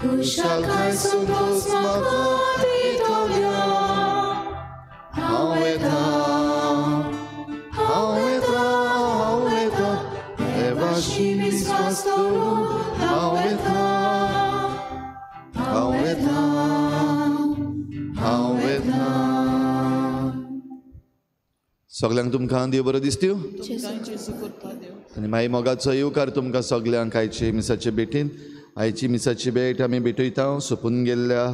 खुशालकाय संतोष म्हाका दितल्या. हांव येता, हांव येता, हांव येता, देवाशी विस्वास दवरून हांव येता, हांव येता, हांव येता. सगल्यांक तुमकां देव बरो दिसत्यो आनी मागीर मोगाचो येवकार तुमकां सगल्यांक आयचे मिसाचे भेटीन. आयची मिसाची भेट आमी भेटयता सोंपून गेल्ल्या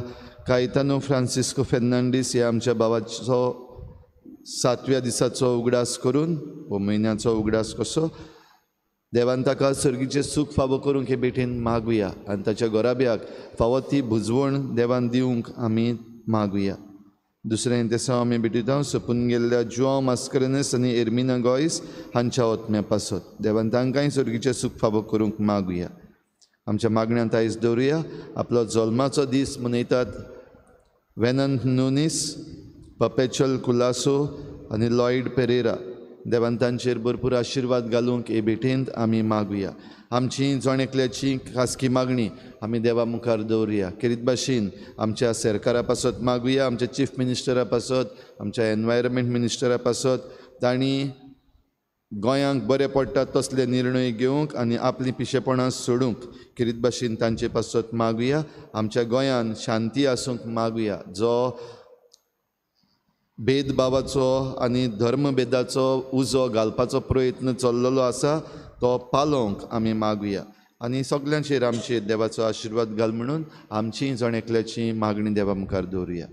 कायतानो फ्रांसिस्को फेर्नांडीस ह्या आमच्या भावाचो 7व्या दिसाचो उगडास करून वो म्हयन्याचो उगडास कसो देवान ताका सर्गीचें सूख फावो करूंक हे भेटीन मागुया आनी ताच्या घराब्याक फावो ती भुजवण देवान दिवंक आमी मागुया. दुसरें तेसांव आमी भेटयता सोंपून गेल्ल्या जुआंव मास्करेनस आनी एर्मिना गोयस हांच्या ओतम्या पासत देवान तांकांय सर्गीचें सूख फावो करूंक मागुया. आमच्या मागण्यांत आयज दवरुया आपलो जल्माचो दीस मनयतात वेनंत नुनीस, पपेचल कुलासो आनी लॉयड पेरेरा. देवान तांचेर भरपूर आशिर्वाद घालूंक हे भेटेंत आमी मागुया. आमची जण एकल्याची खासगी मागणी आमी देवा मुखार दवरुया. खेरीत भाशेन आमच्या सरकारा पासत मागुया, आमच्या चीफ मिनिस्टरा पासत, आमच्या एनवायरमेंट मिनिस्टरा पासत, तांणी गोंयांक बरें पडटा तसले निर्णय घेवंक आनी आपलीं पिशेपणां सोडूंक खेरीत भाशेन तांचे पासत मागुया. आमच्या गोंयान शांती आसूंक मागुया. जो भेदभावाचो आनी धर्मभेदाचो उजो घालपाचो प्रयत्न चल्लेलो आसा तो पालोवंक आमी मागुया आनी सगल्यांचेर आमचेर देवाचो आशिर्वाद घाल म्हणून आमची जण एकल्याची मागणी देवा मुखार दवरुया.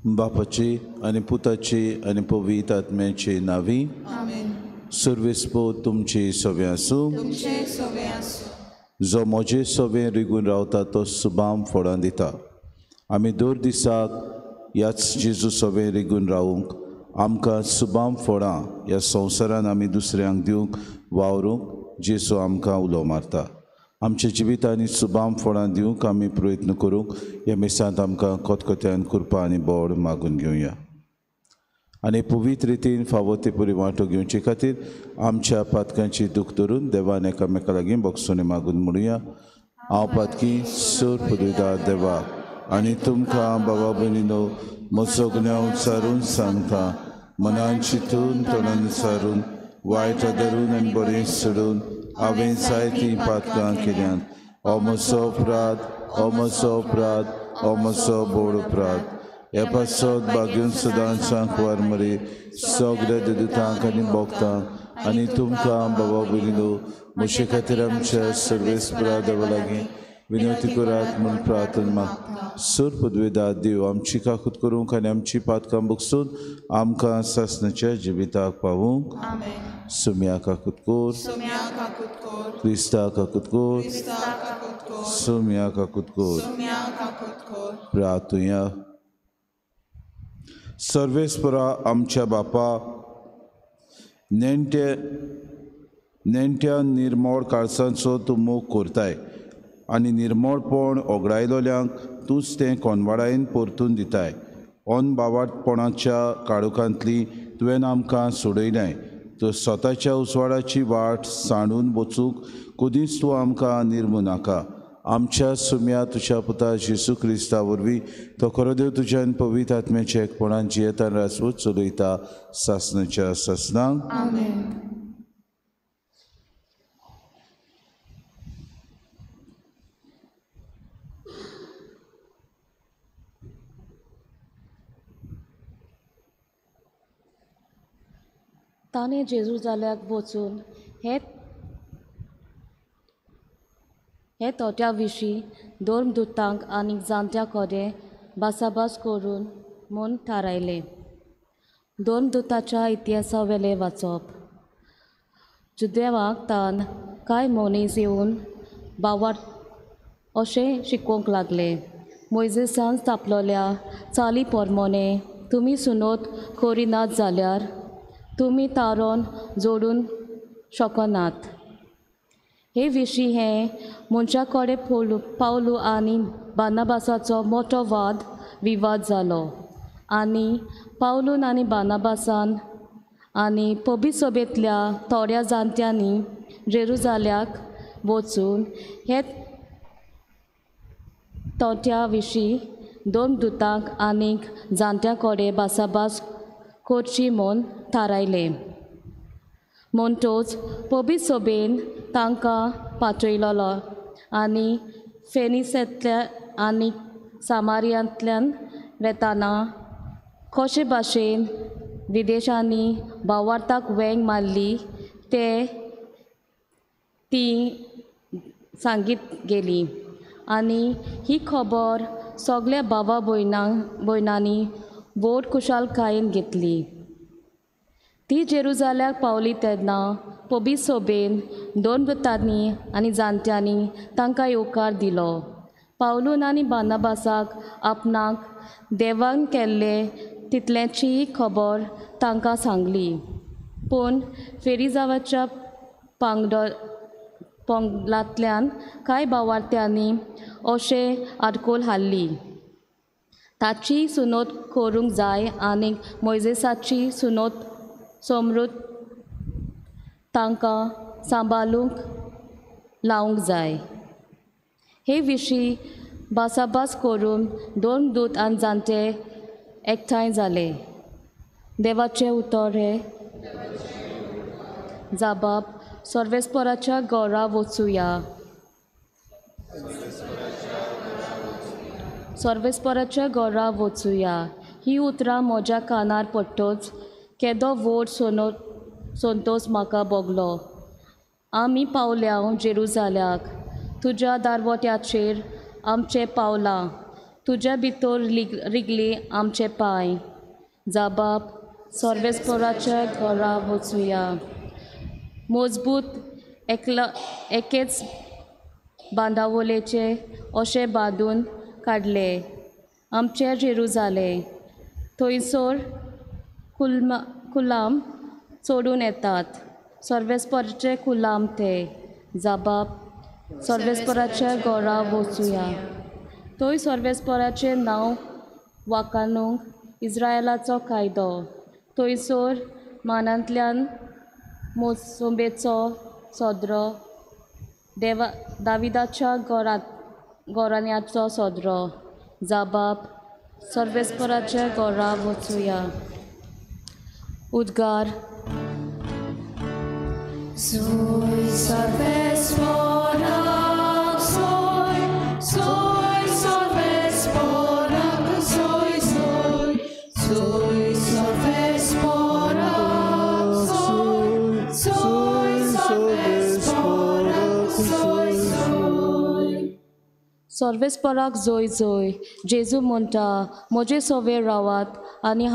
बापाची आनी पुताची आनी पवित्र आत्म्याची नावी. सर्वेस्पो तुमची सवे आसूं. जो म्हजे सवे रिगून रावता तो सुबाम फळां दिता. आमी दर दिसाक ह्याच जेजू सवे रिगून रावूंक आमकां सुबाम फळां ह्या संवसारान आमी दुसऱ्यांक दिवंक वावरूंक जेजू आमकां उलो मारता. आमच्या जिवितांनी सुबाम फळां दिवंक आमी प्रयत्न करूंक ह्या मिसांत आमकां खतखत्यान कृपा आनी बोड मागून घेवया आनी पवित्र रितीन फावो ते पुरी वांटो घेवचे खातीर आमच्या पातकांची दूख धरून देवान एकामेका लागीं बगसोणी मागून म्हणुया. हांव पातकी सोर पुदयता देवा आनी तुमकां बाबा भयणीनो म्हजो गुन्यांव उच्चारून सांगता. मनान चिंतून तोंडान उच्चारून वायट धरून आनी बरें सोडून हांवें जायतीं पातकां केल्यांत. हो म्हजो अपराध, हो म्हजो अपराध, हो म्हजो बोड अपराध. ह्या पासत भाग्यून सदांच कुंवर मरे सगळ्या देदुतांक आनी भोगतांक आनी तुमकां बाबा भयणीनो म्हजे खातीर आमच्या सर्वेस्परा देवा लागीं विनवती करात म्हूण प्रार्थना मागता. सोर पदवेदा देव आमची काकूत करूंक आनी आमची पातकां बगसून आमकां सासणाच्या जिविताक पावूंक. सुम्या काकूत कोर, क्रिस्ता काकूत कोर, सुम्या काकूत कोर. प्रार्थुया. सर्वेस्परा आमच्या बापा, नेणटे नेणट्या निर्मळ काळसांचो तूं मोग करताय आनी निर्मळपण ओगडायलोल्यांक तूंच तें कोनवाडायेन परतून दिताय. अनबावाटपणाच्या काळोखांतली तुवें आमकां सोडयलें तर स्वताच्या उजवाडाची वाट सांडून वचूंक कदींच तूं आमकां निर्मू नाका. आमच्या सुम्या तुज्या पुता जेजू क्रिस्ता वरवीं तो खरो देव तुज्यान पवित्र आत्म्याच्या एकपणान जियेतान रासवत चलयता सासणाच्या सासणांक. ताणें जेरुजाल्याक वचून हे तोट्या विशीं धर्मदूतांक आनी जाणट्यां कडेन भासाभास करून म्हूण थारायलें. धर्मदूताच्या इतिहासा वेलें वाचप. जुदेवाक तान कांय मनीस येवन बावाट अशें शिकोवंक लागले, मोयजेसान स्थापलोल्या चाली पोरमोने तुमी सुनोत करिनात जाल्यार तुमी तारोन जोडून शकनात. हे विशीं हे मनशा कडेन पावलू आनी बार्नाबासाचो मोटो वाद विवाद जालो आनी पावलून आनी बार्नाबासान आनी पबी सभेंतल्या थोड्या जाणट्यांनी जेरुजाल्याक वचून हे तोट्या विशीं दोन दुतांक आनीक जाणट्यां कडेन भासाभास करची म्हूण थारायलें. म्हणटच पबी सोबेन तांकां पाठयलोलो आनी फेनिसेंतल्या आनी सामारियांतल्यान वेताना कशे भाशेन विदेशांनी भावार्थाक वेंग मारली ते ती सांगीत गेली आनी ही खबर सगल्या भावा भयणांनी व्हड खुशालकायेन घेतली. ती जेरुजाल्याक पावली तेन्ना पबी सोबेन दोन वृतांनी आनी जाणट्यांनी तांकां येवकार दिलो. पावलून आनी बार्नाबासाक आपणाक देवान केल्ले तितल्याचीय खबर तांकां सांगली. पूण फेरिजावाच्या पंगडांतल्यान कांय भावार्थ्यांनी अशें आडखळ हाडली, ताची सुनोत करूंक जाय आनी मोयजेसाची सुनोत समृद्ध तांकां सांबाळूंक लावंक जाय. हे विशीं भासाभास करून दोन दूत आनी जाणटे एकठांय जाले. देवाचें उतर हें. जाबाब सर्वेस्पराच्या घरा वचुया. सर्वेस्पराच्या घरा वचुया ही उतरां म्हज्या कानार पडटच केदो व्हड संतोस म्हाका भोगलो. आमी पावल्या जेरुजाल्याक, तुज्या दारवट्याचेर आमचें पावलां, तुज्या भितर रिगली आमचे पांय. जाबाब सर्वेस्पराच्या घरा वचुया. मजबूत एकेच बांदावलेचे अशें बांदून काडले आमचें जेरुजालें. थंयसर कुलाम चडून येतात, सर्वेस्पराचे कुलाम ते. जाबाब सर्वेस्पराच्या घरा वचुया. थंय सर्वेस्पराचें नांव वाखाणूंक इस्रायलाचो कायदो. थंयसर मानांतल्यान मोसंबेचो सदरो, देवा दाविदाच्या घराण्याचो सदरो. जाबाब सर्वेस्पराच्या घरा वचुया. उद्गार. Soy सर्वेस्पराक soy, soy सर्वेस्पराक soy, soy, soy सर्वेस्पराक soy, soy सर्वेस्पराक soy, soy. सर्वेस्पराक जोय जोय. जेजू म्हणटा, म्हजे सोवे रावात आनी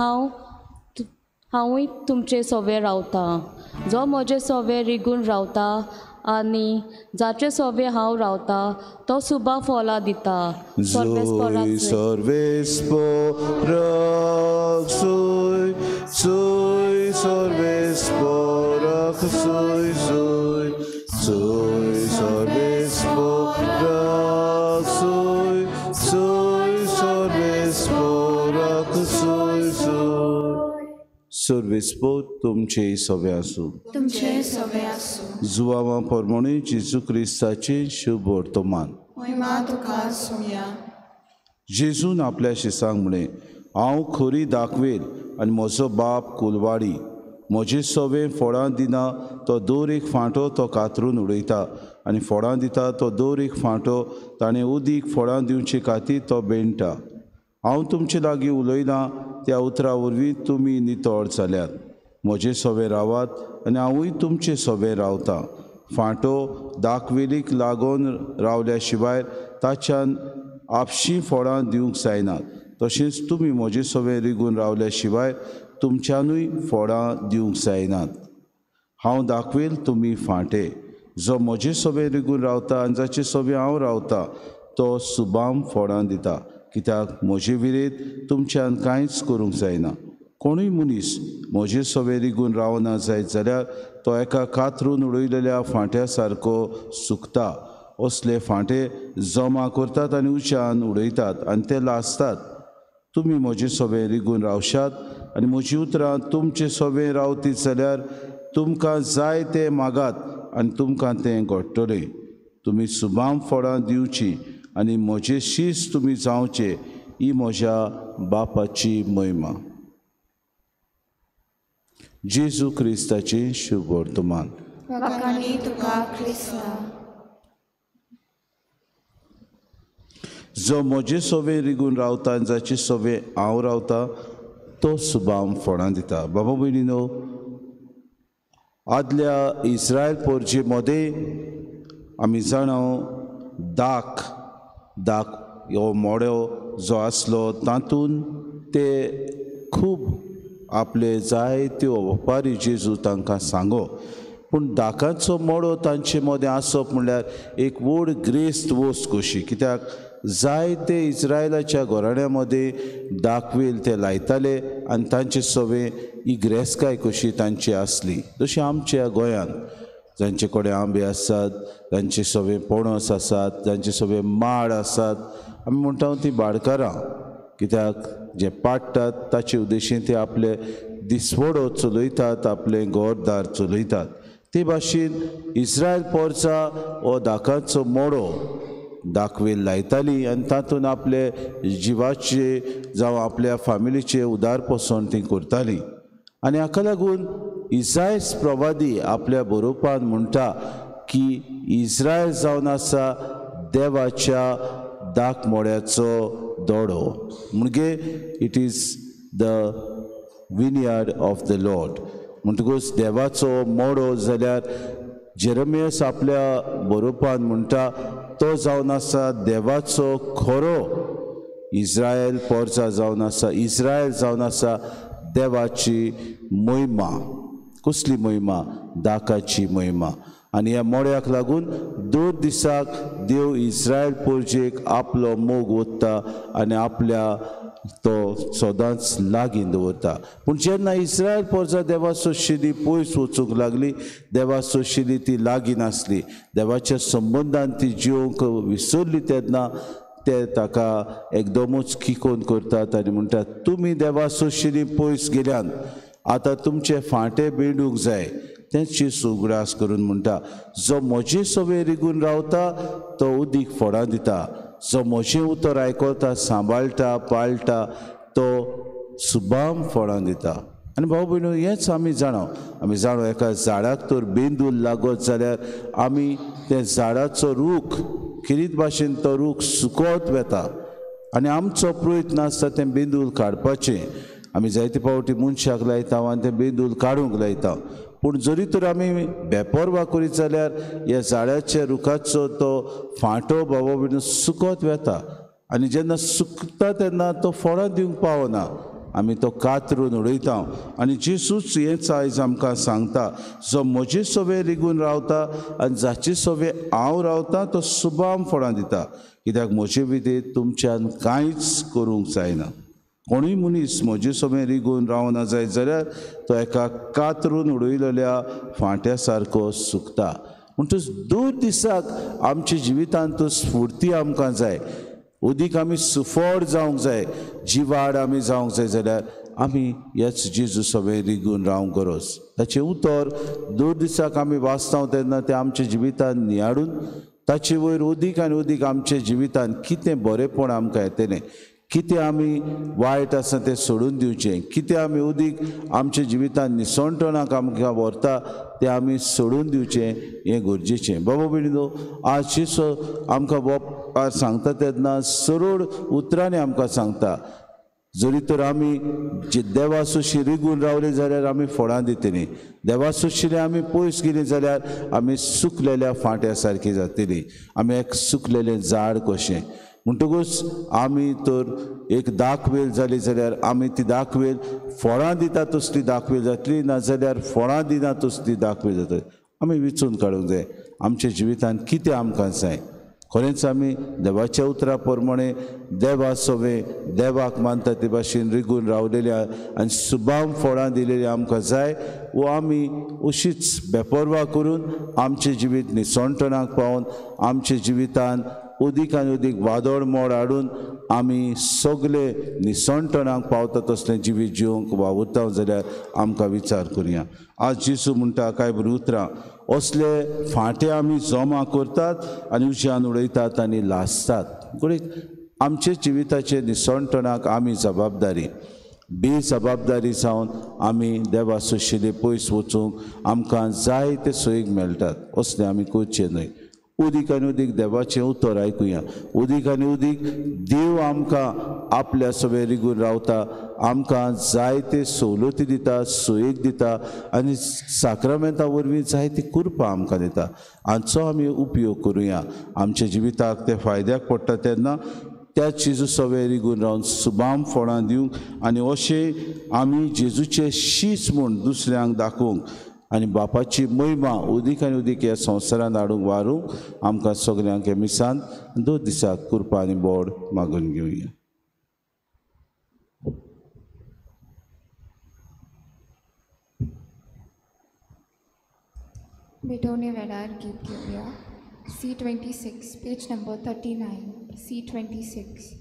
हांवूय तुमचे सोवे रावतां. जो म्हजे सोवे रिगून रावता आनी जाचे सोवे हांव रावता तो सुबा फळां दिता. जोय सर्वेस्पराक जोय, जोय सर्वेस्पराक जोय, जोय, जोय सर्वेस्पराक जोय, जोय सर्वेस्पराक जोय, जोय. सर्वेस्पर तुमचे सवे आसूं. तुमचे सवे आसूं. जुवावा परमणे जेजू क्रिस्ताचे शुभ वर्तमान. महिमा तुका आसुया. जेजून आपल्या शिसांक म्हळें, हांव खरी दाखवेल आनी म्हजो बाप कुलवाडी. म्हजे सवे फळां दिना तो दर एक फांटो तो कातरून उडयता आनी फळां दिता तो दर एक फांटो ताणें उदीक फळां दिवचे खातीर तो बेणटा. हांव तुमचे लागीं उलयलां त्या उतरां वरवीं तुमी नितळ जाल्यात. म्हजे सवे रावात आनी हांवूय तुमचे सवे रावतां. फांटो दाखवेलीक लागून रावल्या शिवाय ताच्यान आपशीं फळां दिवंक जायनात. तशेंच तुमी म्हजे सवे रिगून रावल्या शिवाय तुमच्यानूय फळां दिवंक जायनात. हांव दाखवेल तुमी फांटे. जो म्हजे सवे रिगून रावता आनी जाचे सवे हांव रावता तो सुबाम फळां दिता. कित्याक म्हजे विरेत तुमच्यान कांयच करूंक जायना. कोणूय मनीस म्हजे सवे रिगून रावना जायत जाल्यार तो एका कातरून उडयलेल्या फांट्या सारको सुकता. असले फांटे जमा करतात आनी उच्यान उडयतात आनी ते लासतात. तुमी म्हजे सवे रिगून रावशात आनी म्हजी उतरां तुमचे सवे रावतीत जाल्यार तुमकां जाय ते मागात आनी तुमकां तें घडटलें. तुमी सुबाम फळां दिवचीं आनी म्हजे शीस तुमी जावचे, ही म्हज्या बापाची महिमा. जेजू क्रिस्ताचें शुभ वर्तमान. जो म्हजे सोवे रिगून रावता आनी जाचे सोवे हांव रावता तो सुबाम फळां दिता. बाबा भयणीनो, आदल्या इस्रायल पोरजे मदें आमी जाणा दाक दाक हो मोडो जो आसलो तातूंत ते खूब आपले जायत्यो ओपारी जेजू तांकां सांगो. पूण दाकाचो मोडो तांचे मदें आसप म्हणल्यार एक व्हड ग्रेस्त वस्त कशी, कित्याक जायते इस्रायलाच्या घराण्या मदें दाकवेल ते लायताले आनी तांचे सवे ही ग्रेसकाय कशी तांची आसली. जशी आमच्या गोंयांत जांचे कडेन आंबे आसात, जांचे सवे पणस आसात, जांचे सवे माड आसात, आमी म्हणटा ती बाडकारां, कित्याक जे पाडटात ताचे उद्देशीन ते आपले दिसवडो चलयतात, आपलें घरदार चलयतात. ते भाशेन इस्रायल पोरचा हो दाकाचो मोडो दाकवेल लायताली आनी तातूंत आपले जिवाचे जावं आपल्या फामिलीचे उदारपोसण ती करताली. आनी हाका लागून इसायस प्रवादी आपल्या बरोवपान म्हणटा की इस्रायल जावन आसा देवाच्या दाकमोड्याचो दोडो, म्हणजे it is the vineyard of the Lord. म्हणटकूच देवाचो मोडो जाल्यार जेरमियस आपल्या बरोवपान म्हणटा तो जावन आसा देवाचो खरो इस्रायल पोरचा जावन आसा, इस्रायल जावन आसा देवाची महिमा. कसली महिमा? दाकाची महिमा. आनी ह्या मोड्याक लागून दर दिसाक देव इस्रायल पोरजेक आपलो मोग ओत्ता आनी आपल्या तो सदांच लागीं दवरता. पूण जेन्ना इस्रायल पोरजा देवाचो शिली पयस वचूंक लागली, देवाचो शिली ती लागीं नासली, देवाच्या संबंदान ती जिवंक विसरली, तेन्ना ते ताका एकदमूच किकोन करतात आनी म्हणटात तुमी देवाचो शिली पयस गेल्यान, आतां तुमचे फांटे बेंडूंक जाय. तेंच जेजू उगडास करून म्हणटा जो म्हजे सवे रिगून रावता तो उदीक फळां दिता, जो म्हजें उतर आयकता, सांबाळटा, पाळटा तो सुबाम फळां दिता. आनी भाव भयणो, हेंच आमी जाणा, आमी जाणो एका झाडाक तर बेंदूल लागत जाल्यार आमी त्या झाडाचो रूख खेरीत भाशेन तो रूख सुकत वता आनी आमचो प्रयत्न आसता तें बेंदूल काडपाचें. आमी जायते फावटी मनशाक लायता आनी तें बेंदूल काडूंक लायता, पूण जरी तर आमी बेपर्वा करीत जाल्यार ह्या झाडाच्या रुखाचो तो फांटो बाबा भयणो सुकत वता आनी जेन्ना सुकता तेन्ना तो फळां दिवंक पावना, आमी तो कातरून उडयता. आनी जेजूच हेंच आयज आमकां सांगता जो म्हजे सवे रिगून रावता आनी जाचे सवे हांव रावता तो सुबाम फळां दिता, कित्याक म्हजे विधेत तुमच्यान कांयच करूंक जायना. कोणूय मनीस म्हजे सवे रिगून रावना जायत जाल्यार तो एका कातरून उडयलेल्या फांट्या सारको सुकता. म्हणटच दर दिसाक आमच्या जिवितांत स्फूर्ती आमकां जाय, उदीक आमी सुफळ जावंक जाय, जिवाड आमी जावंक जाय जाल्यार आमी ह्याच जेजू सवे रिगून रावंक गरज. ताचें उतर दर दिसाक आमी वाचता तेन्ना तें आमच्या जिवितान नियाळून ताचे वयर उदीक आनी उदीक आमच्या जिवितान कितें बरेंपण आमकां येतलें, कितें आमी वायट आसा तें सोडून दिवचें, कितें आमी उदीक आमच्या जिवितान निसणटणाक आमकां व्हरता तें आमी सोडून दिवचें, हें गरजेचें. बाबा भयणीनो, आज जेजू आमकां बापार सांगता तेन्ना सरळ उतरांनी आमकां सांगता जरी तर आमी देवासोशी रिगून रावले जाल्यार आमी फळां दितली, देवासोशी आमी पयस गेली जाल्यार आमी सुकलेल्या फांट्या सारकी जातली, आमी एक सुकलेलें झाड कशें. म्हणटकूच आमी तर एक दाखवेल जाली जाल्यार आमी ती दाखवेल फळां दिता तसली दाखवेल जातली, नाजाल्यार फळां दिना तसली दाखवेल जातली. आमी विचून काडूंक जाय आमच्या जिवितांत कितें आमकां जाय. खरेंच आमी देवाच्या उतरा प्रमाणे देवा सवे देवाक मानता ते भाशेन रिगून रावलेल्या आनी सुबाम फळां दिलेली आमकां जाय, वो आमी अशीच बेपर्वा करून आमचें जिवीत निसणटणाक पावोवन आमच्या जिवितान उदीक आनी उदीक वादळ मोड हाडून आमी सगळे निसणटणाक पावता तसलें जिवीत जिवंक वावुरता जाल्यार आमकां विचार करुया. आज जेजू म्हणटा कांय बरीं उतरां, असले फांटे आमी जमा करतात आनी उज्यान उडयतात आनी लासतात. घडये आमचे जिविताचे निसणटणाक आमी जबाबदारी बेजबाबदारी जावन आमी देवा सुशिले पयस वचूंक आमकां जाय ते सोयीक मेळटात. असलें आमी करचें न्हय. उदीक आनी उदीक देवाचें उतर आयकुया. उदीक आनी उदीक देव आमकां आपल्या सगळे रिगून रावता, आमकां जायते सवलती दिता, सोयीक दिता आनी साक्रामेंता वरवीं जायती कृपा आमकां दिता. हांचो आमी उपयोग करुया. आमच्या जिविताक ते फायद्याक पडटा तेन्ना त्या जेजू सगळे रिगून रावन सुबाम फळां दिवंक आनी अशें आमी जेजूचे शीस म्हूण दुसऱ्यांक दाखोवंक आनी बापाची महिमा उदीक आनी उदीक ह्या संवसारांत हाडूंक वारूंक आमकां सगल्यांक हे मिसान 2 दिसाक कृपा आनी बोड मागून घेवया. भेटवणे वेळार गीत घेवया. C26, page number 39, C26.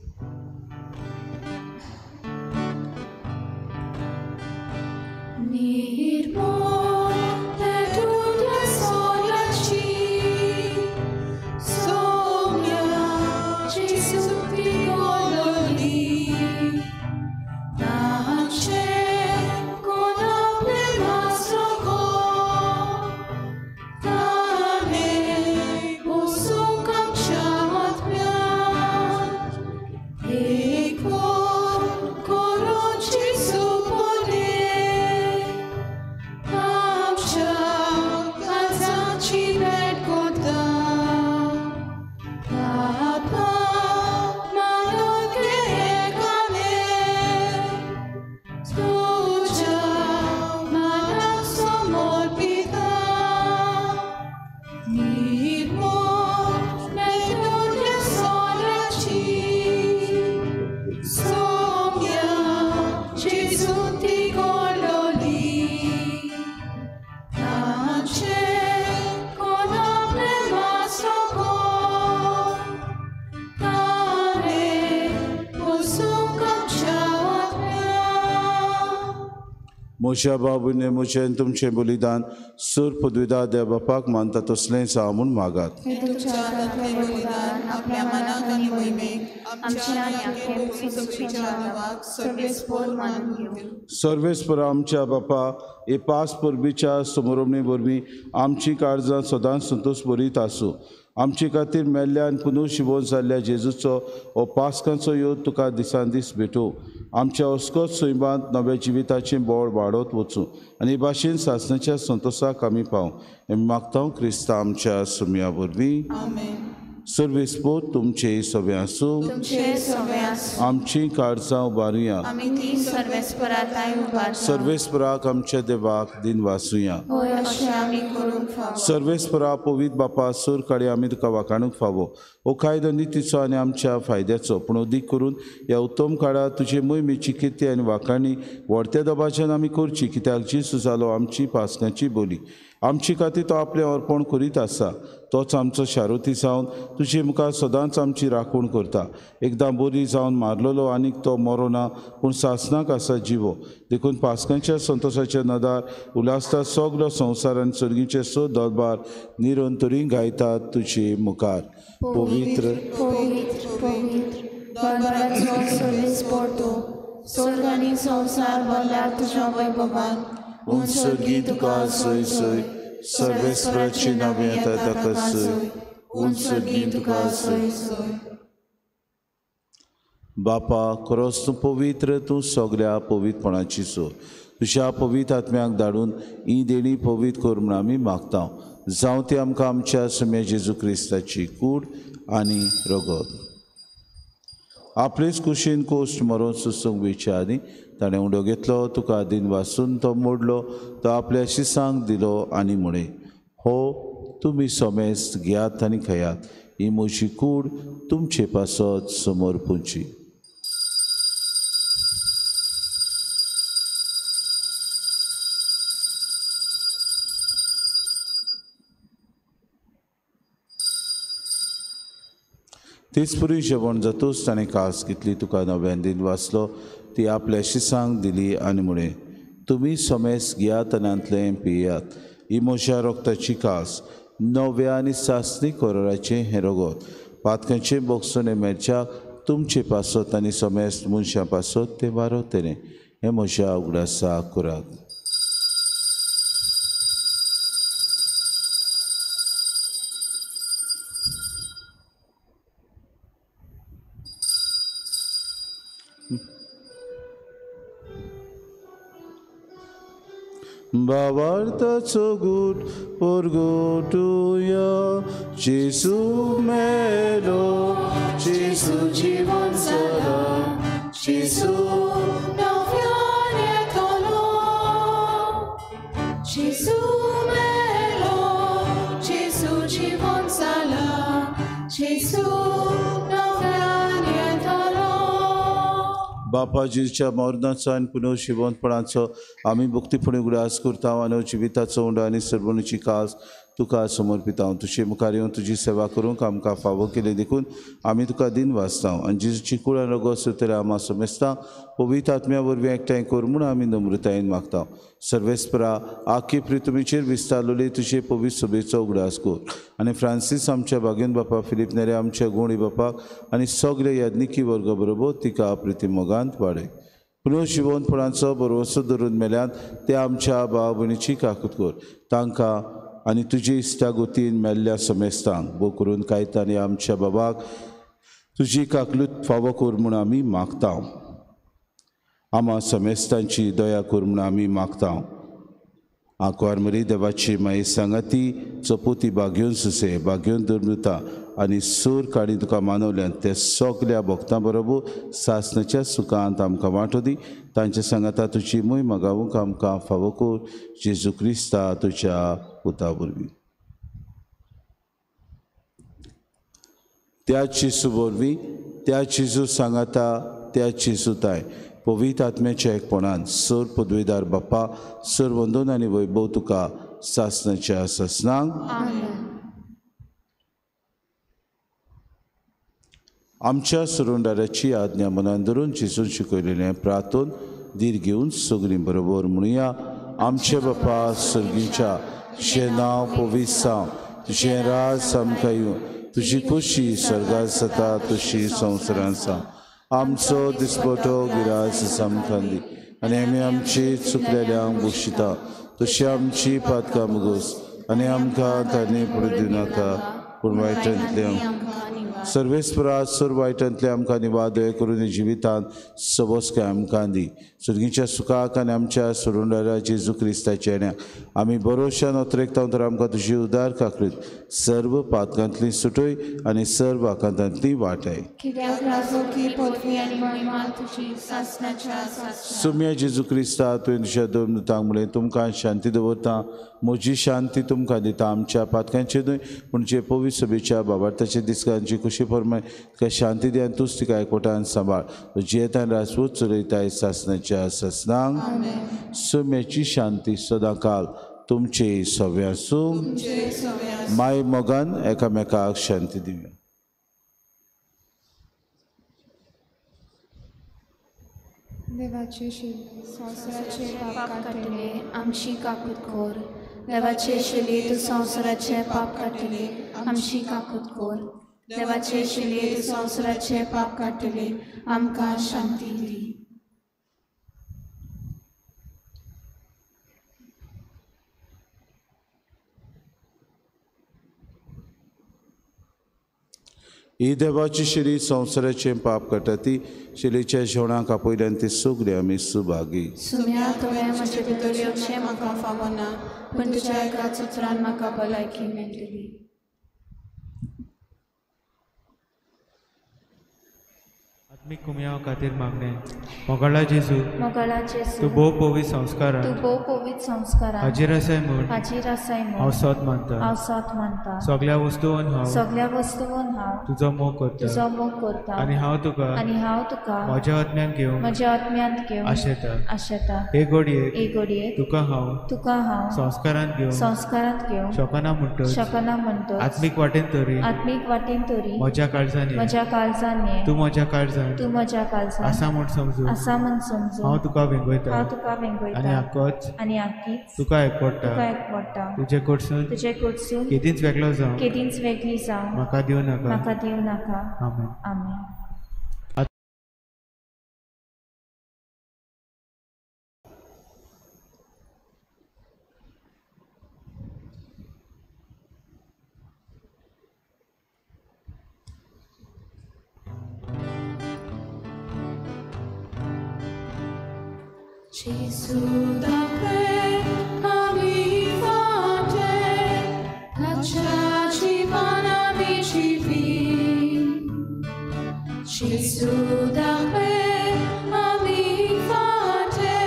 म्हज्या बाबूने म्हजें तुमचें बलिदान सूर पदविदा देव बापाक मानता तसलेंच हांव म्हूण मागात. सर्वेस्पर आमच्या बापा हे पास परबीच्या समोरमणे वरवीं आमची काळजां सदांच संतोश बरीत आसूं. आमचे खातीर मेल्ल्या आनी पुनू शिवोन जाल्ल्या जेजूचो हो पास्कांचो योग तुका दिसान दीस भेटूं. आमच्या अस्कोत सैमांत नव्या जिविताचें बळ वाडत वचूं आनी भाशेन सासणाच्या संतोशाक आमी पावूं. आमी मागता क्रिस्ता आमच्या सुमया वरवीं. सर्वेस्पर तुमचे सगळे आसूं. आमची काळजां उबारुया. सर्वेस्पराक आमच्या देवाक दिन वासुया. सर्वेस्परा पवित्र बापा सूर काडी आमी तुका वाखाणूंक फावो. हो कायदो नितीचो आनी आमच्या फायद्याचो पूण अदीक करून ह्या उत्तम काळार तुजे मोहिमेची किर्ती आनी वाखाणी व्हडत्या दबाज्यान आमी करची, कित्याक जेजू जालो आमची पास्कांची बोली. आमची खातीर तो आपलें अर्पण करीत आसा. तोच आमचो शारुती जावन तुजे मुखार सदांच आमची राखण करता. एकदां बरी जावन मारलेलो आनीक तो मरो ना पूण सासणाक आसा जिवो. देखून पास्कांच्या संतोशाच्या नदार उल्हासता सगलो संवसार आनी सर्गीचे स दरबार निरंतरी गायतात तुजे मुखार. पवित्र पवित्र पवित्र दरबाराचो सर्वेस्पर तूं, स्वर्ग आनी संवसार भरला तुज्या वैभवान. उंच तुका सोय सोय सर्वेस्पराची नांव येता ताका सोय. उंच तुका सोय सोय. बापा खरोच तूं पवित्र, तूं सगल्या पवित्रपणाची सोय. तुज्या पवित्र आत्म्याक धाडून ही देणी पवित्र कर म्हूण आमी मागता. जावं ती आमकां आमच्या सुम्या जेजू क्रिस्ताची कूड आनी रगत. आपलेच कुशीन कोश्ट मरोन सुसूंक वेचे आदी ताणें उंडो घेतलो, तुका दिन वासून तो मोडलो, तो आपल्या शिसांक दिलो आनी म्हळें, हो तुमी समेस्त घेयात आनी खेयात, ही म्हजी कूड तुमचे पासत समोर पुंची. तेच पुरी जेवण जातूच ताणें कास घेतली, तुका नव्यान दिन वाचलो, ती आपल्या शिसांक दिली आनी म्हळें, तुमी समेस्त घेयात आनी हांतलें पियात, ही म्हज्या रोगताची कास नव्या आनी सासणी कोराचें हें रगत पातकांचें बोगसणें मेळच्याक तुमचे पासत आनी समेस्त मनशां पासत तें वारवतलें. हें म्हज्या उगडासा करात. भावार्थाचो गूट परगटुया जेजू मेलो जेजू जिवन जाला जेजू नव्यान येतलो जेजू मेलो जेजू जिवन जाला जेजू नव्यान येतलो. बापा जेजूच्या मरणाचो आनी पुनर्जिवंतपणाचो आमी भक्तीपणी उगडास करता आनी जिविताचो उंडो आनी सर्वणीची कास तुका समर्पिता. तुजे मुखार येवन तुजी सेवा करूंक आमकां फावो केली देखून आमी तुका दिन वाचता आनी जेजूची कुळां रगत सुतले आमा समेस्ता पवित्र आत्म्या वरवीं एकठांय कर म्हूण आमी नम्रतायेन मागता. सर्वेस्परा आखी पृथ्वीचेर विस्तारलेली तुजे पवित्र सभेचो उगडास कर आनी फ्रांसीस आमच्या बागेन बापा फिलीप नेरे आमच्या गोंडी बापाक आनी सगळे याज्ञिकी वर्ग बरोबर तिका प्रिती मोगांत वाडय. पुनर्जिवंतपणाचो भरवंसो धरून मेल्यात ते आमच्या भाव भयणीची काकूत कर. तांकां आनी तुजी इश्टागतीन मेल्ल्या समेस्तांक भोव करून कायतानी आमच्या बाबाक तुजी काकलूत फावो कर म्हूण आमी मागता. आमा समेस्तांची दया कर म्हूण आमी मागता. आंकवार मरी देवाची माई सांगाती चपोती बागेवन सुसे बागेवन दुर्मृता आनी सूर काडी तुका मानवल्यान ते सगल्या भक्तां बरोबर सासणाच्या सुखांत आमकां वांटो दी. तांच्या सांगाता तुजी मोय मागावूंक आमकां फावो कर जेजू क्रिस्ता तुज्या पुता वरवीं. त्या जेजू वरवीं त्या जेजू सांगाता त्या जेजू ताय पवित्र आत्म्याच्या एकपणान सर पदवीदार बाप्पा सर वंदन आनी वैभव तुका सासणाच्या सासणांक. आमच्या सुरुंडाराची आज्ञा मनान धरून जेजून शिकयलेलें प्रार्थून धीर घेवन सगळीं बरोबर म्हणुया. आमचे बापा सर्गीच्या तुजें नांव पवित्र जावं, तुजें राज आमकां येवं, तुजी खोशी सर्गात जाता तशी संवसारांत जावं. आमचो दिसपटो गिरास आमकां दी आनी आमी आमची चुकलेल्यांक बशिता तशी आमची पातकां मुगोस आनी आमकां तांणी पडूं दिवनाका पूण वायटांतल्या सर्वेस्परा सर वायटांतले आमकां निवादय करून जिवितांत सबसकाय आमकां दी. सर्गीच्या सुखाक आनी आमच्या सोडून जेजू क्रिस्ताच्या येण्याक आमी बरोशान अत्रेकता तर आमकां तुजी उदार काकरीत सर्व पातकांतली सुटय आनी सर्व आकांतांतली वाटाय. सुम्या जेजू क्रिस्ता तुवें तुज्या दोन दुतांक म्हणलें तुमकां शांती दवरता म्हजी शांती तुमकां दिता. आमच्या पातकांचे न्हय पूण जे पवित्र सभेच्या बाबार्थाचे दिसकांची खुशी प्रमाणे तुका शांती दी आनी तूंच तिका एकवटान सांबाळ. जियेतान राजपूत चलयताय सासणाच्या सासणांक. सुम्याची शांती सदांकाल तुमचे सवे आसूं. माय मोगान एकामेकाक शांती दिवया. देवाचे शिले संवसाराचे पाप काडटले आमची काकूत कर. देवाचे शिले तूं संवसाराचे पाप काडटले आमची काकूत कर. देवाचे शिले तूं संवसाराचे पाप काडटले आमकां शांती दी. ही देवाची शिरी संवसाराचें पाप काडटा ती शिलीच्या जेवणाक आपयल्यान ती सगळी आमी सुभागी. सुम्या तुवें म्हजे भितर येवचें म्हाका फावना पूण तुज्या एकाच उतरान म्हाका भलायकी मेळटली. आत्मीक कुमयाव खातीर मागणें. मोगाळा जेजू, मोगाळा जेजू, तूं भोव पवित्र संस्कारान, तूं भोव पवित्र संस्कारान हाजीर आसाय म्हूण, हाजीर आसाय म्हूण हांव सत मानता, हांव सत मानता. सगळ्या वस्तून हांव, सगळ्या वस्तून हांव तुजो मोग करता, तुजो मोग करता आनी हांव तुका, आनी हांव तुका म्हज्या आत्म्यान घेवन, म्हज्या आत्म्यांत घेवन आशेता, आशेता. हे घडयेक, हे घडयेक तुका हांव, तुका हांव संस्कारांत घेवन, संस्कारांत घेवन शकना म्हणटच, शकना म्हणटच आत्मीक वाटेन तरी, आत्मीक वाटेन तरी म्हज्या काळजान, म्हज्या काळजान तूं म्हज्या काळजान, तूं म्हज्या काळजांत आसा म्हूण समजून हांव तुका वेंगयता आनी आकोच तुका एकवटा तुजे कडसून केदींच वेगळो जावं म्हाका दिवं नाका. आमेन. आमेन. Gesù da me ami fate, cacciaci panamici vi. Gesù da me ami fate,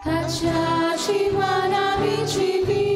cacciaci panamici vi.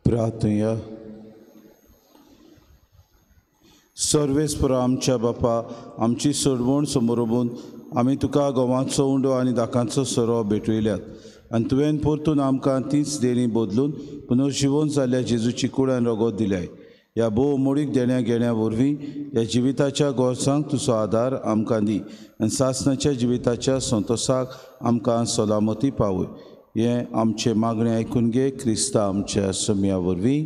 प्रार्थया. सर्वेस्परा आमच्या बापा, आमची सोडवण समोर आमी तुका गोवाचो उंडो आनी दाकांचो सोरो भेटयल्यात आनी तुवें परतून आमकां तीच देणी बदलून पुनर्जिवन जाल्ल्या जेजूची कूड आनी रगत दिल्याय. ह्या भोव मोडीक देण्या घेण्या वरवीं ह्या जिविताच्या गरजांक तुजो आदार आमकां दी आनी सासणाच्या जिविताच्या संतोसाक आमकां सलामती पावय. हें आमचें मागणें आयकून घे क्रिस्ता आमच्या सम्या वरवीं.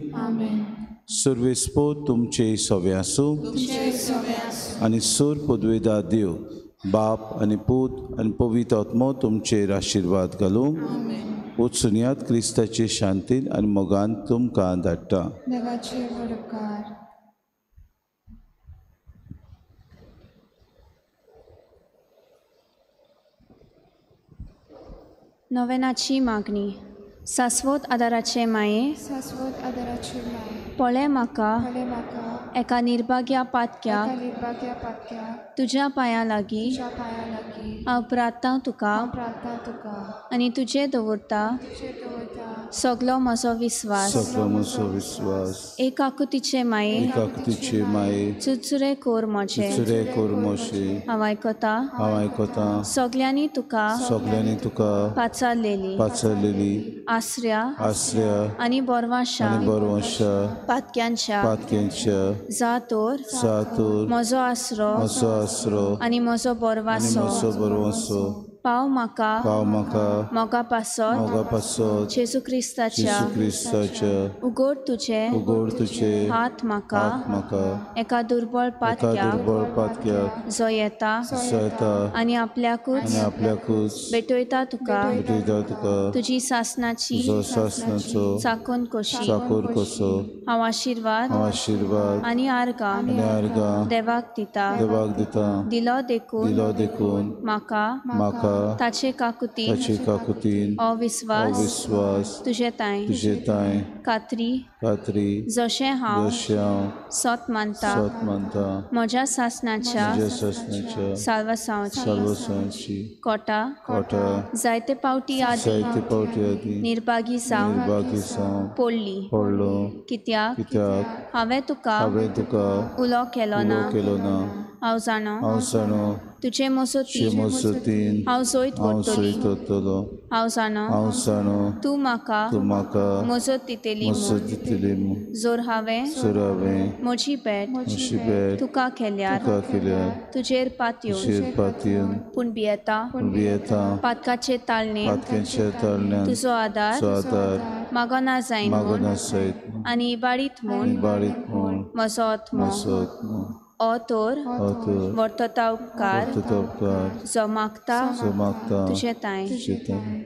सर्वेस्पो तुमचे सवे आसूं आनी सूर पदवेदा देव बाप आनी पूत आनी पवित्र आत्मो तुमचेर आशिर्वाद घालूं. वचुनयात क्रिस्ताचे शांतीन आनी मोगान तुमकां धाडटा. नोवेनाची मागणी. सास्वत आदाराचे माये, पळय म्हाका एका निर्भाग्या पातक्याक तुज्या पांयां लागीं हांव प्रार्थना तुका आनी तुजें दवरता सगलो म्हजो विस्वास सगलो म्हजो विस्वास एक आकुतीचे माये एकाकुतीचे माये चुरचुरे कोर म्हजे चुरचुरे कोर म्हजे हांव आयकता हांव आयकता सगल्यांनी तुका सगल्यांनी तुका पाचारलेली पाचारलेली आसऱ्या आसऱ्या आनी बोरवाशा आनी बोरवाशा पातक्यांच्या पातक्यांच्या जा तर जा तर म्हजो आसरो म्हजो आसरो आनी म्हजो बोरवासो आनी म्हजो बोरवासो पाव म्हाका पाव म्हाका मोगा पासत मोगा पासत जेजू क्रिस्ताच्या जेजू क्रिस्ताच्या उगड तुजे उगड तुजे हात म्हाका हात म्हाका एका दुर्बळ एका पातक्याक दुर्बळ पातक्याक जो येता जो येता आनी आपल्याकूच आनी आपल्याकूच भेटयता तुका भेटयता तुका तुजी सासनाची तुजो सासनाचो चाकून कशी चाकूर कसो हांव आशिर्वाद हांव आशिर्वाद आनी आर्गां आनी आर्गां देवाक दिता देवाक दिता दिलो देखून दिलो देखून म्हाका म्हाका ताचे काकुतीन ताचे काकुतीन हो विस्वास विस्वास तुजे तांय तुजे तांय खात्री खात्री जशें हांव जशें हांव सत मानता सत मानता म्हज्या सासनाच्या म्हज्या सासनाच्या साल्वासांवची साल्वासांवची कोटा कोटा जायते पावटी आदी जायते पावटी आदी निर्भागी जावन निर्भागी जावन पडली पडलो कित्याक कित्याक हांवें तुका हांवें तुका उलो केलो ना उलो केलो ना हांव जाणो हांव जाणो तुजे मजतीन हांव हांव जैत हांव व्हरतली जैत व्हरतलो हांव जाणो हांव जाणो तूं म्हाका तूं म्हाका मजत दितली मजत म्हूण दितली म्हूण जर हांवें जर हांवें म्हजी भेट म्हजी भेट तुका केल्यार तुका केल्यार तुजेर पातयेवन तुजेर पातयेवन पूण भियेता पूण भियेता पातकाचे ताळणेन पातक्यांच्या ताळण्यान तुजो आदार तुजो आदार मागना जायन म्हूण मागना जायत म्हूण आनी इबाडीत म्हूण इबाडीत म्हूण म्हजो आत्मो म्हजो आत्मो हो तर हो तर वर्तता उपकार वर्तता उपकार जो मागता जो मागता तुजे तांय तुजे तांय.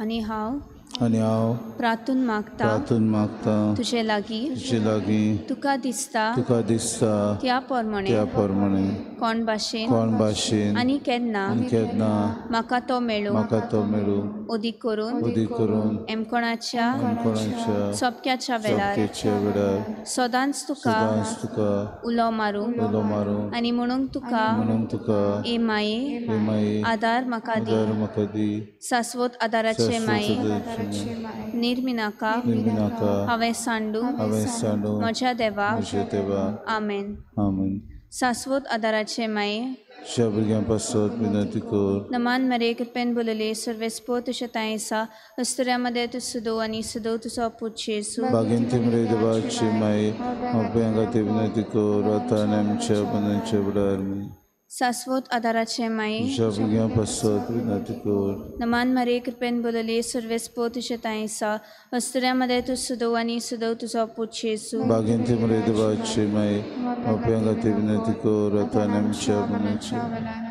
आनी हांव आनी हांव प्रार्थून मागता प्रार्थून मागता तुजे लागीं तुजे लागीं तुका दिसता तुका दिसता त्या प्रमाणे त्या प्रमाणे कोण भाशेन कोण भाशेन आनी केन्ना आनी केन्ना म्हाका तो मेळूं म्हाका तो मेळूं अदीक करून अदीक करून एमकोणाच्या एमकोणाच्या सोपक्याच्या वेळार सोपक्याच्या वेळार सदांच तुका सदांच तुका उलो मारूंक उलो मारूंक आनी म्हणूंक तुका म्हणूंक तुका ए माये हे माये आदार म्हाका दी आदार म्हाका दी शाश्वत आदाराचे माये निर्मिनाका निर्मिनाका निर्मिनाका हांवें सांडू हांवें सांडू म्हज्या देवा म्हज्या देवा. आमेन. आमेन. शाश्वत आदाराचे माये तुज्या भुरग्यां पासत विनंती कर. नमान मरे कृपेन बोलले सर्वेस्पो तुज्या तांय आसा अस्तुऱ्या मदें तूं सदो आनी सदो तुजो पूत जेजू. भाग्यंती मरे देवाची माये आमच्या खातीर विनंती कर आतां आनी आमच्या मरणाच्या वेळार. शाश्वत आदाराचे माये तुज्या भुरग्यां पासत विनंती कर. नमान मरे कृपेन बोलले सर्वेस्पो तुज्या तांय आसा अस्तुऱ्या मदें तूं सदो आनी सदो तुजो पूत जेजू. भाग्यंती मरे देवाची माये आमच्या खातीर विनंती कर आतां आनी आमच्या मरणाच्या वेळार.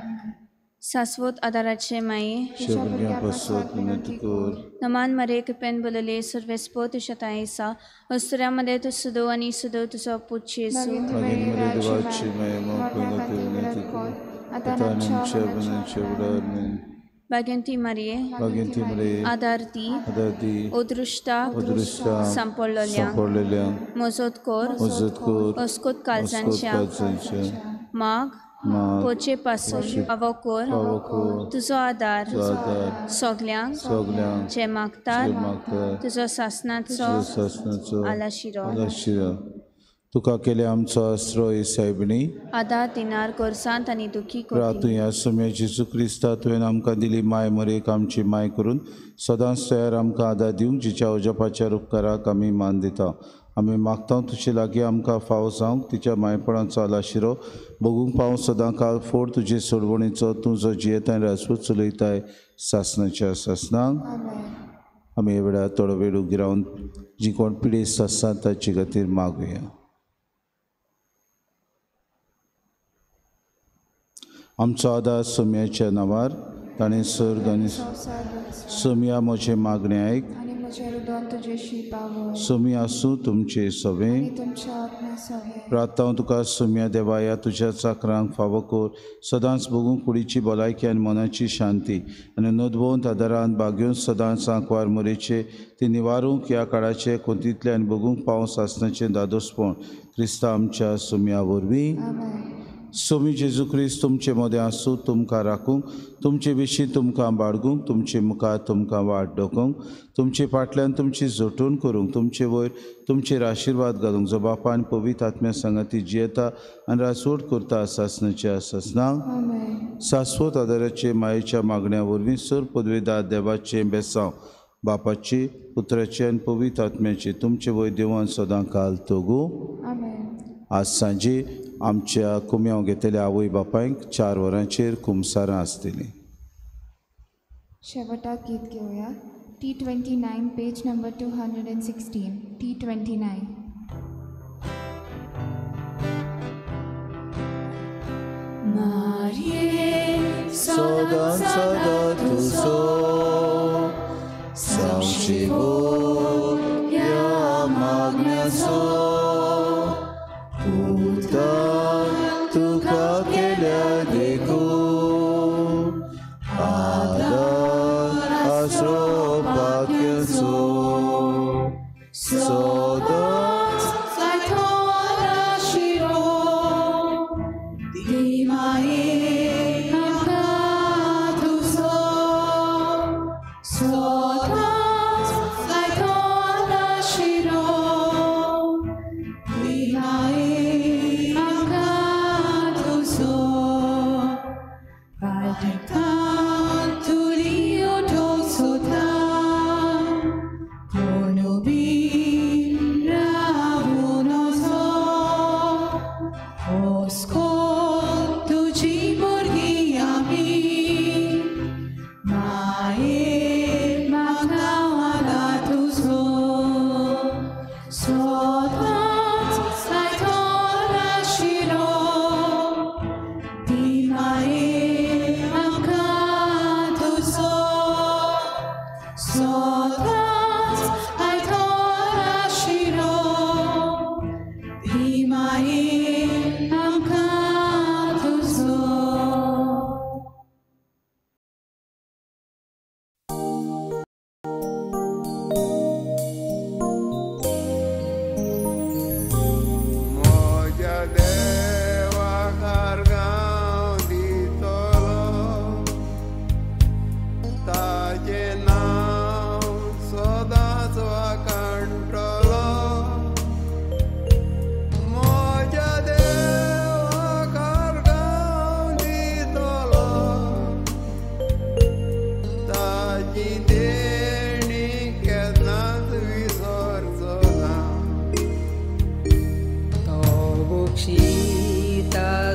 शाश्वत आदाराचे माये तुज्या भुरग्यां पासत विनंती कर. नमान मरे कृपेन बोलले सर्वेस्पो तुज्या तांय आसा अस्तुऱ्या मदें तूं सदो आनी सदो तुजो पूत जेजू. भाग्यंती मरे देवाची माये आमच्या खातीर विनंती कर आतां आनी आमच्या मरणाच्या वेळार. भाग्यंती मारये भाग्यंती मरे आदार दी आदार दी अदृश्टाक अदृश्टाक सांपडलेल्यांक सांपडलेल्यांक मजत कर मजत कर अस्कोत काळजांच्या काळजांच्या माग पोचे पासून पावो कर तुजो आदार सगल्यांक सगल्यांक जे जे मागतात मागतात तुजो सासनाचो सासनाचो आलाशिरो आलाशिरो. तुका केले आमचो आसरो हे सायबिणी आदार दिनार गरजांत आनी दुखी प्रातूं ह्या सम्या जेजू क्रिस्ता तुवें आमकां दिली माय मरेक आमची माय करून सदांच तयार आमकां आदार दिवंक जिच्या उजपाच्या उपकाराक आमी मान दिता. आमी मागता तुजे लागीं आमकां फावो जावंक तिच्या मायपणाचो आलाशिरो भोगूंक पावूं सदां काल फोड तुजे सोडवणीचो तूं जो जियेताय राजपूत चलयताय सासनाच्या सासनाक. आमी ह्या वेळार थोडो वेळ उगी रावन जी कोण पिडेस्त आसा ताचे खातीर मागुया. आमचो आदार सोम्याच्या नांवार ताणें सर्ग आनी सोम्या म्हजें मागणें आयक आनी म्हजें रुदन तुजेशी पावय. सोमी आसूं तुमचे सवे तुमच्या आत्म्या सवे. प्रार्थना तुका सोम्या देवा ह्या तुज्या चाकरांक फावो कर सदांच भोगूंक कुडीची भलायकी आनी मनाची शांती आनी नोंदवंत आदारान बागेवन सदांच आंकवार मोरेचे ती निवारूंक ह्या काळाचे कोंतींतल्यान भोगूंक पावस आसनाचें दादोसपण क्रिस्ता आमच्या सोम्या वरवीं. सोमी जेजू क्रिस्त तुमचे मदें आसूं, तुमकां राखूंक, तुमचे विशीं तुमकां बाळगूंक, तुमचे मुखार तुमकां वाट दाखोवंक, तुमचे फाटल्यान तुमची जोटून करूंक, तुमचे वयर तुमचेर आशिर्वाद घालूंक, जो बापान पवित्र आत्म्या सांगाती जियेता आनी राजवट करता सासनाचे आसासना. शाश्वत आदाराचे मायेच्या मागण्या वरवीं सर पदवेदार देवाचें बेसांव बापाचे पुत्राचे आनी पवित्र आत्म्याचे तुमचे वयर देवान सदां काल तोगू. आज सांजे आमच्या कुम्यांव घेतल्या आवय बापायक 4 वरांचेर कुमसारां आसतलीं. शेवटाक गीत घेवया. T29 page number 216. T29. मारये सदां सदां तुजो सांवशिवो ह्या मागण्याचो पुता तुका केल्या देखून आदार आसरो भाग्याचो सदांच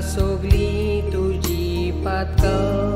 सगळी तुजी पातकां.